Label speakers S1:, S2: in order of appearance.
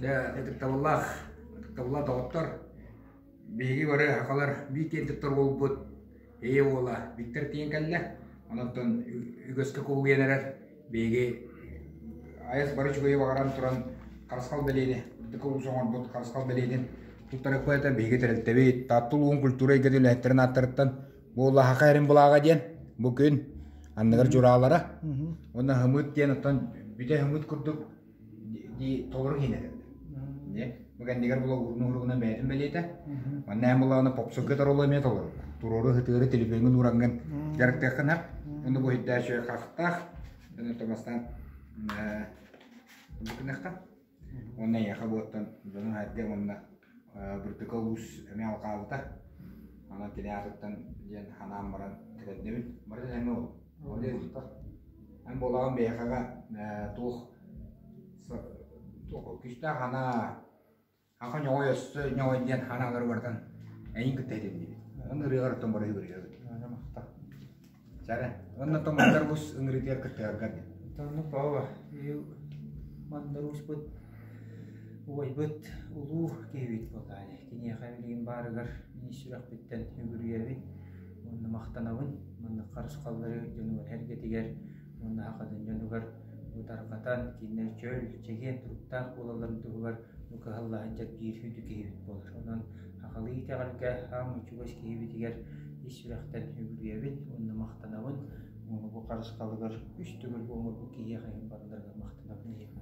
S1: Дьэ, ытыктабыллаах, ытыктабыллаах доҕоттор, биһиги бары сахалар биир киэн туттар уолбут Эйэ уола Виктор тиийэн кэллэ. Онон үгэскэ кубулуйан эрэр биһиги айас бары үчүгэйи баҕаран туран харысхал бэлиэни, үрдүкү улуус оҥорбут харысхал бэлиэтин туттарыахпыт этэ. Биһиги тэрилтэбит Таатта улууһун культура эйгэтин үлэһиттэрин ааттарыттан бу Лаһаха эрин былааҕа диэн бу күн анныгар дьураалара уонна хымыт диэн оттон бүтэ хымыт курдук дии толору киинэлэр. Бу кэннигэр була уурун уһуругунан бэйэтин бэлиэтэ. Манна эн булаҕына попсуга торолу эмиэ толору. Туруору ытыыры телефоҥҥун уураҥҥын дьарыктыаххын сөп. Онно бу иһиттээх үчүгэй хахтаах. Онно томастаан букунахха. Уонна эйиэхэ буоттан дьону сэргэ уонна Бырдыка уус эмиэ алҕаабыта. Онон кини аатыттан диэн ханаан баран кэтэрдэбин. Барыта тэҥҥэ ол. Ол Эн буолаҕын биһиэхэҕэ туох туох күүстээх санаа Аха ньоҕой өссө ньоҕой диэн ханаалары барытын эйин кытта иһитиннибит. Уонна ырыаҕар оттон бары үөрүйэбит. Чара. Уонна оттон Мандар Уус ыҥырыытыгар кыттыһаргар диэн.
S2: Оттон Пава, Мандар Ууспут убайбыт улуу киһибит буоллаҕа. Киниэхэ билигин баарыгар мин сүрэхпиттэн үгүрүйэбин уонна махтанабын. Маннык харысхаллары дьонугар эргэтигэр уонна сахатын дьонугар тарҕатан кинилэр чөл, чэгиэн туруктаах буолалларын туһугар бу кыһаллаһан дьаргыыр сүдү киһибит буолар. Онон сахалыы итэҕэлгэ хаамыы чугас киһибитигэр ис сүрэхтэн үгүрүйэбин уонна махтанабын. Уонна бу харысхалыгар үс төгүл оҥорбут киһиэхэ иһин барыларыгар махтанабын эйиэхэ.